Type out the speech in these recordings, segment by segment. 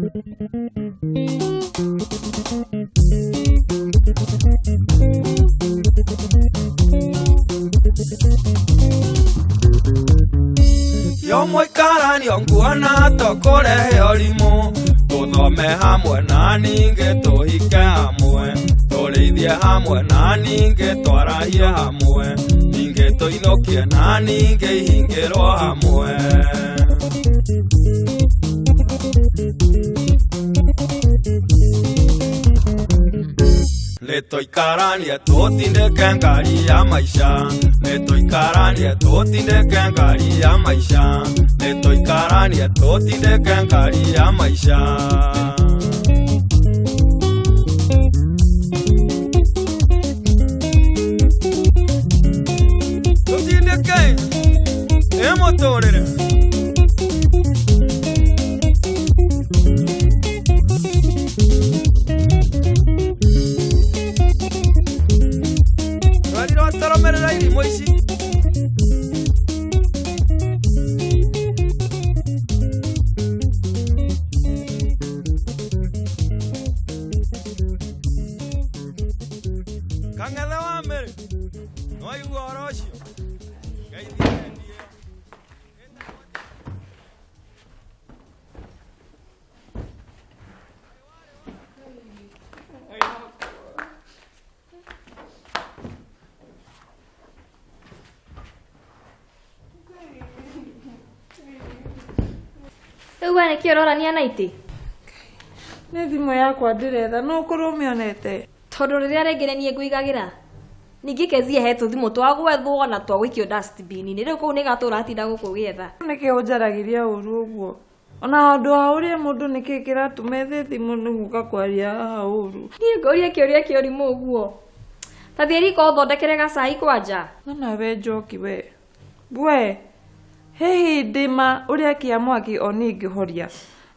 Yo mũikaranio nguona tũkũrehe ũrimũ tũthome hamwe na ningĩ tũhike hamwe tũrĩithie hamwe na ningĩ twarahie hamwe ningĩ tũinũkie na ningĩ ihingĩrwo hamwe. Nĩtũikaranie tũtindĩke ngari ya maica, nĩtũikaranie tũtindĩke ngari ya maica, nĩtũikaranie tũtindĩke ngari ya maica. Tũtindĩke ĩ mũtũrĩre. Twerirwo tũrũmĩrĩre irimũ ici. Kang'ethe wa Mĩrĩ, nĩwaigua ũhoro ũcio? Ngeithie hĩndĩ ĩyo. Rĩu we nĩkĩ ũrorania na itĩ? Nĩ thimũ yakwa ndĩretha, no ũkorwo ũmĩonete. Tondũ rĩrĩa rĩngĩ nĩ niĩ ngũigagĩra. Ningĩ Kezia he tũthimũ twa gwethwo na twa gũikio dustbin-inĩ. Rĩu kũu nĩ gatũ ũratinda gũkũ ũgĩetha. Nĩkĩ ũnjaragĩria ũru ũguo? Ona handũ ha ũrie mũndũ nĩkĩ kĩratũma ethe thimũ nĩ gũka kwaria haha ũru. Niĩ ngũrie kĩũria kĩa ũrimũ ũguo. Ta thiĩ riko ũthondekere gacai kwanja. No nawe Njoki we. We. He hĩndĩ ma ũrĩakia mwaki o niĩ ngĩhoria.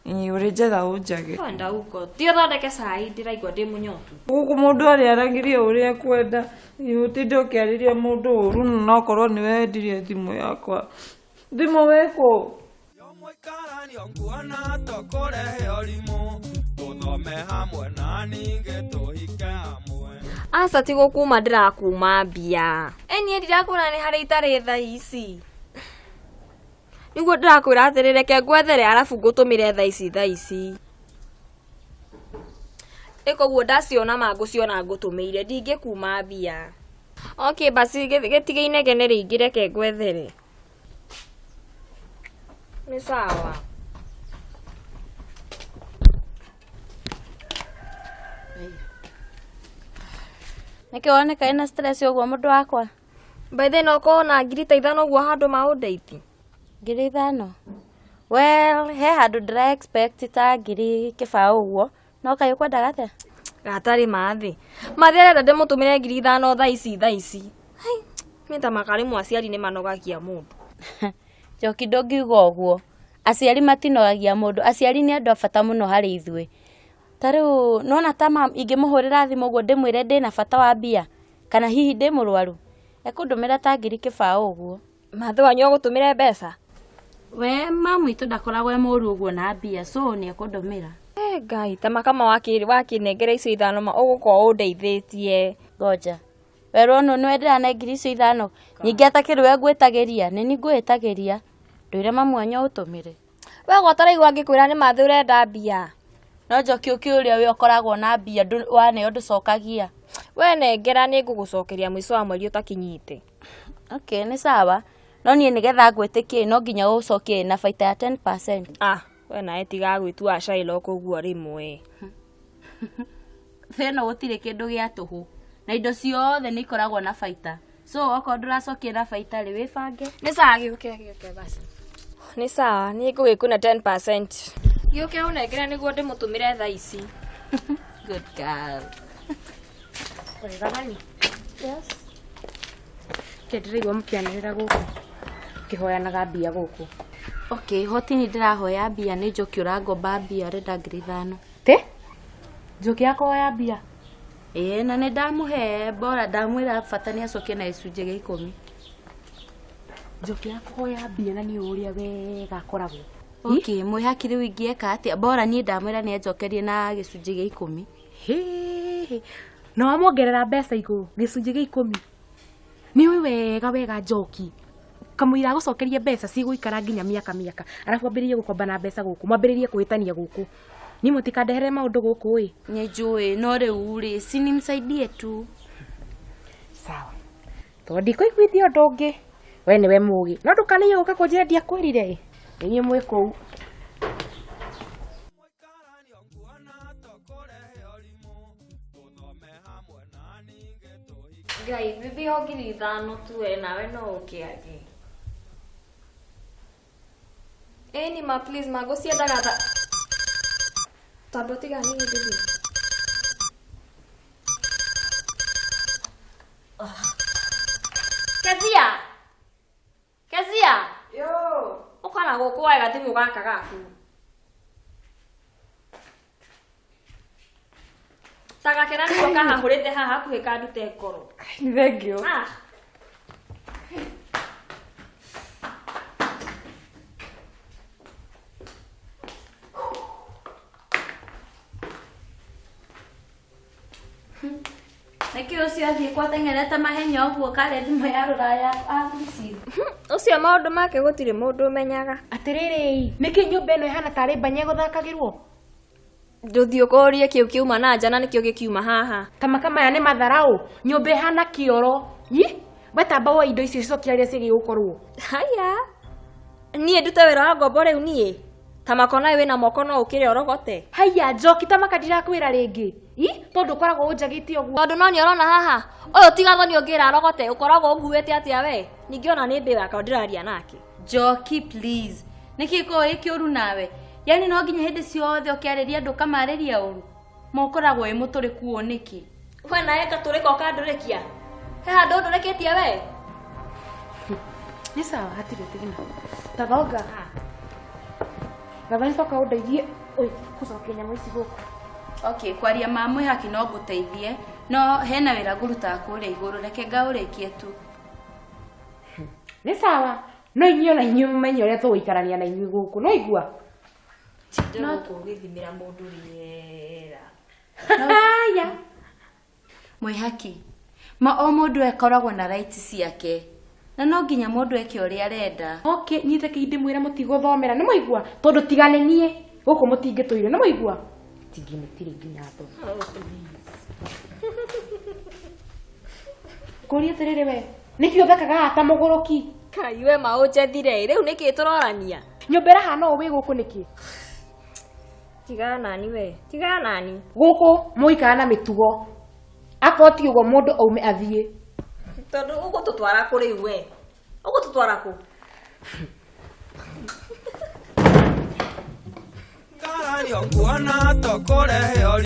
Ĩĩ ũrĩ njetha ũnjage. Kwenda huko. Thiĩ ũthondeke cai ndĩraigua ndĩ mũnyotu. Gũkũ mũndũ arĩaragĩria ũrĩa ekwenda. Ĩĩ ũtinde ũkĩarĩria mũndũ ũru na nokorwo nĩwe wendirie thimũ yakwa. Thimũ wĩkũ? Yo mũikaranio nguona tũkũrehe ũrimũ tũthome hamwe na ningĩ tũhike hamwe. Aca ti gũkuma ndĩrakuma mbia. Ĩ niĩ ndirakwĩra nĩ harĩ itarĩ thaa ici. Nĩguo ndĩrakwĩra atĩrĩ reke ngwethere arabu ngũtũmĩre thaa ici thaa ici. Ĩ koguo ndaciona ma ngũciona ngũtũmĩire ndingĩkuma mbia. Okay basi gĩtige inegene rĩingĩ reke ngwethere. Nĩ sawa. Nĩkĩ woneka ĩna stress ũguo mũndũ wakwa? By the way no ũkorwo na ngiri ta ithano ũguo handũ ma ũndeithie? Ngiri ithano? Well, he handũ ndĩra expect ta ngiri kĩbaũ ũguo. No kaĩ ũkwendaga atĩa? Gatarĩ mathĩ. Mathĩ arenda ndĩmũtũmĩre ngiri ithano thaa ici thaa ici. Hai, niĩ ta makarĩmũ aciari nĩ manogagia mũndũ. Njoki ndũngiuga ũguo. Aciari matinogagia mũndũ. Aciari nĩ andũ a bata mũno harĩ ithuĩ. Ta rĩu nĩwona ta ingĩmũhũrĩra thimũ ũguo ndĩmwĩre ndĩna bata wa mbia kana hihi ndĩ mũrwaru ekũndũmĩra ta ngiri kĩbaũ ũguo. Mathĩ wanyu agũtũmĩre mbeca? We mamu witũ ndakoragwo e mũru ũguo na mbia so nĩ ekũndũmĩra. Eh, Ngai ta makama wakĩnengera icio ithano ma ũgũkorwo ũndeithĩtie. Ngoja. Werwo nũ nĩwe ndĩranengire icio ithano nyingĩ atakĩrĩ we ngwĩtagĩria nĩ niĩ ngwĩtagĩria ndwĩre mamu wanyu ũtũmĩre. We gwata ũraigua ngĩkwĩra nĩ mathĩ ũrenda mbia. No Njoki ũkĩũria we ũkoragwo na mbia waneo ndũcokagia. We nengera nĩ ngũgũcokeria mũico wa mweri ũtakinyĩte. Okay, nĩ sawa. No niĩ nĩgetha ngwĩtĩkie no nginya ũcokie na baita ya 10%. Ah, we nawe tiga gwĩtua Shylock ũguo rĩmwe. Thĩ ĩno gũtirĩ kĩndũ gĩa tũhũ na indo ciothe nĩ ikoragwo na baita. So okorwo ndũracokia na baita rĩ wĩbange. Nĩ sawa gĩũke gĩũke basi. Nĩ sawa, niĩ ngũgĩkuna 10%. Gĩũke ũnengere nĩguo ndĩmũtũmĩre thaa ici. Good girl. Wega Yes. Kĩ ndĩraigua mũkĩanĩrĩra gũkũ kĩhoyanaga mbia gũkũ. Okay, hotini ndĩrahoya mbia nĩ Njoki ũrangomba mbia arenda ngiri ithano. Tĩ? Njoki akũhoya mbia? Ĩĩ na nĩ ndamũhe bora ndamwĩra bata nĩ acokie na gĩcunjĩ gĩa ikũmi. Njoki akũhoya mbia na nĩ ũrĩa wega akoragwo. Okay, mwihaki riu ingieka atia bora nie ndamwira ni anjokerie na gicunjĩ gĩa 10. He. Na wamuongerera mbeca igũrũ gĩcunjĩ gĩa 10. Nĩ ũĩ wega wega Njoki. Kamũira agũcokerie mbeca cigũikara nginya miaka miaka. Arabu ambĩrĩrie gũkomba na mbeca gũkũ, mwambĩrĩrie kũhĩtania gũkũ. Ni mũtikandehere maũndũ gũkũ ĩ. Nĩ njũĩ no rĩu rĩ si nimsaidie tu. Sawa. Tondũ ndikũiguithia ũndũ ũngĩ. We nĩwe mũgĩ. No ndũkanaiye gũka kũnjĩra ndiakwĩrire ĩ. Inyuĩ mwĩ kũu. Ngai bibi ho 5,000 tu we nawe no ũkĩage. Ĩni ma please ma ngũciendaga tha tondũ tiga niĩ bibi. Kezia. Kezia. Yo. Ũka na gũkũ woe gathimũ gaka gaku. Ta gakena nĩko kahahũrĩte haha hakuhĩ kandute ngoro. Nĩ thengio. Ah. Nĩkĩ ũcio athiĩ gwateng'erete mahenya ũguo karĩa thimũ ya rũraya areceive? Ũcio maũndũ make gũtirĩ mũndũ ũmenyaga. Atĩrĩrĩ, nĩkĩ nyũmba ĩno ĩhana tarĩ mbanya ĩgũthakagĩrwo? Ndũthiĩ ũkũrie kĩu kĩuma na nja na nĩkĩo gĩkiuma haha. Tamaka maya nĩ matharaũ, nyũmba ĩhana kĩoro. Ĩ, wetamba woe indo icio cicokie harĩa ciagĩrĩirwo gũkorwo. Haya. Niĩ ndute wĩra wa ngombo rĩu niĩ. Tamaka onawe wĩna moko no ũkĩre ũrogote. Haiya Njoki tamaka ndirakwĩra rĩngĩ. Ĩ, tondũ ũkoragwo ũnjagĩte ũguo. Tondũ no nĩ ũrona haha. Ũyũ tiga thoni ũngĩra arogote, ũkoragwo ũnguĩte atĩa we? Ningĩ ona nĩ mbĩ wakwa ndĩraria nake. Njoki please. Nĩkĩ gĩkoragwo gĩ kĩũru nawe? Yaani no nginya hĩndĩ ciothe ũkĩarĩria andũ ũkamarĩria ũru. Mokoragwo wĩ mũtũrĩku ũũ nĩkĩ? We nawe ngatũrĩka ũkandũrĩkia. He handũ ũndũrĩkĩtie we? Nĩ sawa hatirĩ thĩna. Tathonga. Baba nĩtoka ũndeithie gũcokia nyamũ ici gũkũ. Okay, kwaria ma mwĩhaki no ngũteithie no hena wĩra ngũrutaga kũrĩa igũrũ reke ngaũrĩkie tu. Nĩ sawa. No inyuĩ ona inyuĩ mũmenye ũrĩa tũgũikarania na inyuĩ gũkũ. No igua? No gũkũ ũgĩthimĩra mũndũ rĩera. Haya. Mwĩhaki, ma o mũndũ akoragwo na rights ciake. Na no nginya mũndũ eke ũrĩa arenda. Okay, nyite kĩ ndĩmwĩra mũtigũthomera. Nĩ mwaigua? Tondũ tigane niĩ gũkũ mũtingĩtũire. Nĩ mwaigua? Tingĩmĩtirĩ nginya thoni. Kũria atĩrĩrĩ we, nĩkĩ ũthekaga haha ta mũgũrũki? Kai we ma ũnjethire rĩu nĩkĩ tũrorania? Nyũmba ĩrahana ũũ wĩ gũkũ nĩkĩ? Tigana nani we, tigana nani. Gũkũ mũikara na mĩtugo. Akorwo ti ũguo mũndũ aume athiĩ. Tondũ ũgũtũtwara kũ rĩu we? Ũgũtũtwara kũ? Karanio nguona to kũrehe.